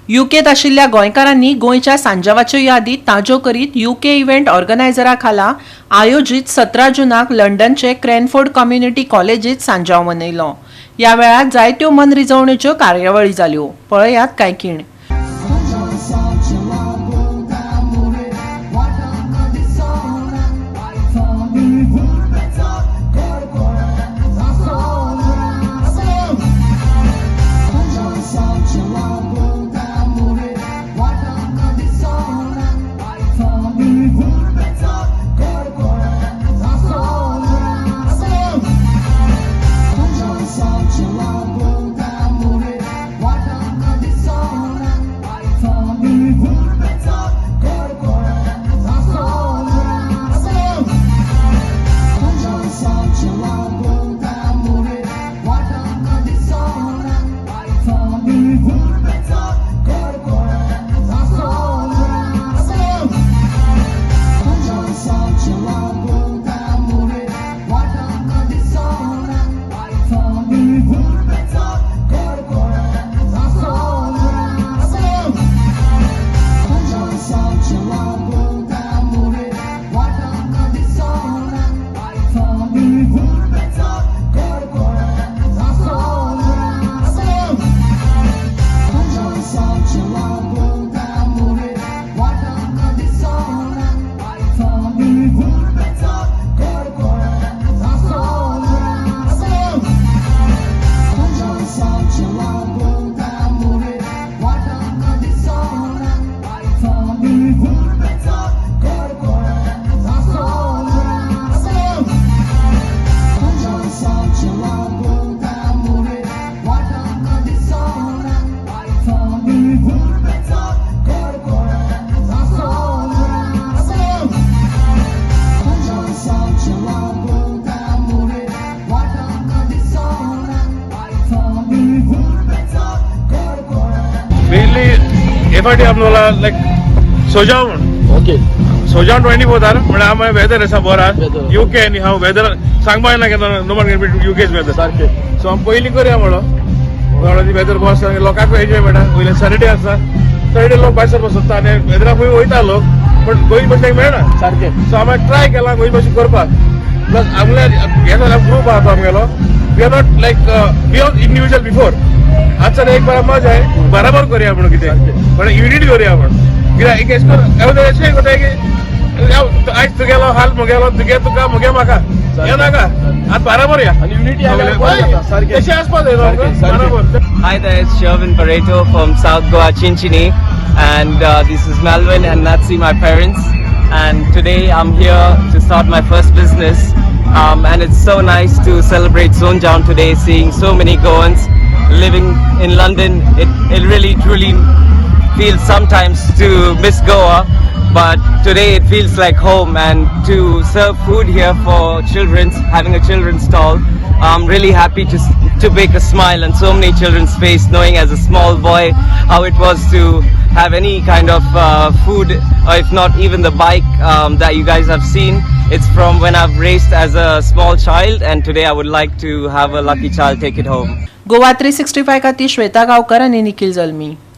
युकेत आशिल्ल्या गोंयकारांनी गोंयच्या सांजावाच्यो यादी ताज्यो करीत युके इव्हेंट ऑर्गनायझरा खाला आयोजीत 17 जुनाक लंडनचे क्रॅनफोर्ड कम्युनिटी कॉलेजीत सांजाव मनयलो. ह्या वेळार जायत्यो मनरिजवणेच्यो कार्यावळी जाल्यो. पळयात कांय खीण. मेनली एफआरटी आपल्याला लायक सोजाव म्हण. सोजाव 24 our म्हळ्यार आमी वेदर आसा बरो. Weather. UK आनी हांव वेदर सांगपा येना केन्ना, no one can UK's weather. So आमी पयलीं करया म्हणलो, वेदर बरो आसा, लोकांकूय एन्जॉय मेळटा. वयल्यान सॅटर्डे आसा, सॅटर्डे लोक भायर सरपाक सोदता आनी वेदराक खंय वयता लोक, पण गोंय भशेन मेळना. सो आमी ट्राय केला गोंय भशेन करपाक. प्लस आमल्या हे जाल्यार ग्रूप आहा तो आमगेलो, we are not like we are individual before. आज एक बारा मजा आहे, बराबर करूया म्हणून कितें पण युनिट करूया म्हण. कित्याक एक अशें करून अशें कोताय की आयज तुगेलो हाल म्हगेलो, तुगे तुका म्हगे म्हाका, हे नाका, आज बराबर या. आणि युनिटी आल्यावर बरं जाता, सारकें. तशें आसपा जाय न्हू सारकें, सारकें. बराबर. Hi there, it's Sherwin Barreto from South Goa, Chinchinim, and this is Melvin and Natsi, my parents. And today I'm here to start my first business, and it's so nice to celebrate Sonjaon today, seeing so many Goans living in London. It really truly feels sometimes to miss Goa, but today it feels like home, and to serve food here for children, having a children's stall, I'm really happy to make a smile on so many children's face, knowing as a small boy how it was to have any kind of food, or if not even the bike that you guys have seen. It's from when I've raced as a small child, and today I would like to have a lucky child take it home. Goa 365 खातीर श्वेता गांवकर आनी निखील जल्मी.